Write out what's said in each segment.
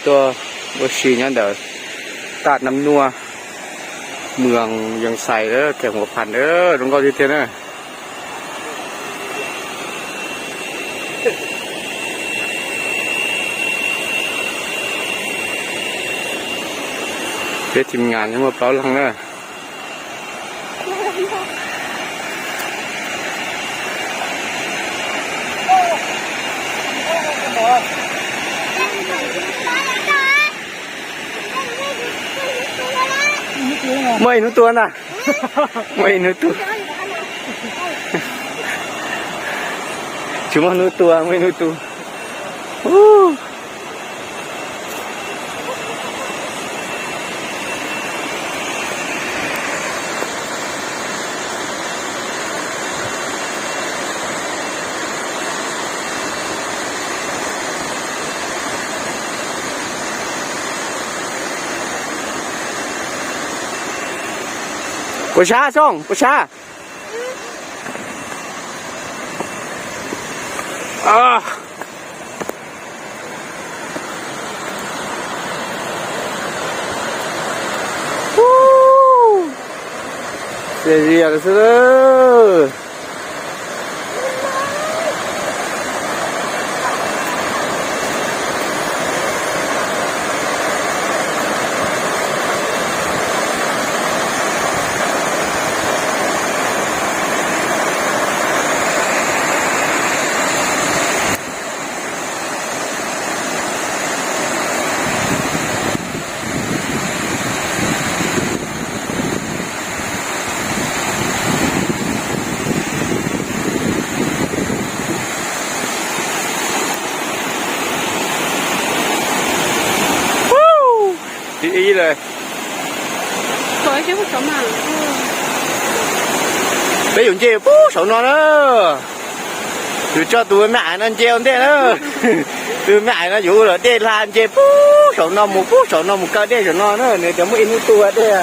Tuaj ua si nyob ntawm Taj Nab Nuaj, moos Yees Xais, kheem Huam Phas, zoo nkauj tiag tiag na. Peb team ngas muaj plaub leeg na. Muaj ib hnub tuaj ntag. Muaj ib hnub tuaj. Tsis muaj hnub tuaj, muaj ib hnub tuaj. Puas sab Xyooj, puas sab? Xia zias lawm xwb. Ib lawm. Peb yuav nce pub saum no na. Yus tso tus me ais no nce ua ntej na. Tus me ais no yuav ua luam dej hla nce pub saum no mus, pub saum no mus kaw dej saum no na, nws tias muaj ib hnub tuaj dej.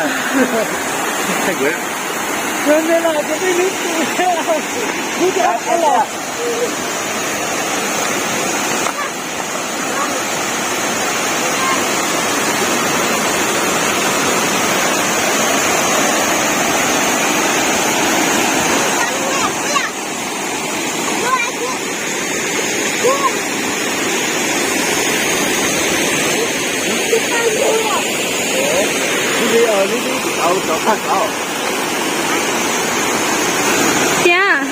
Tiag.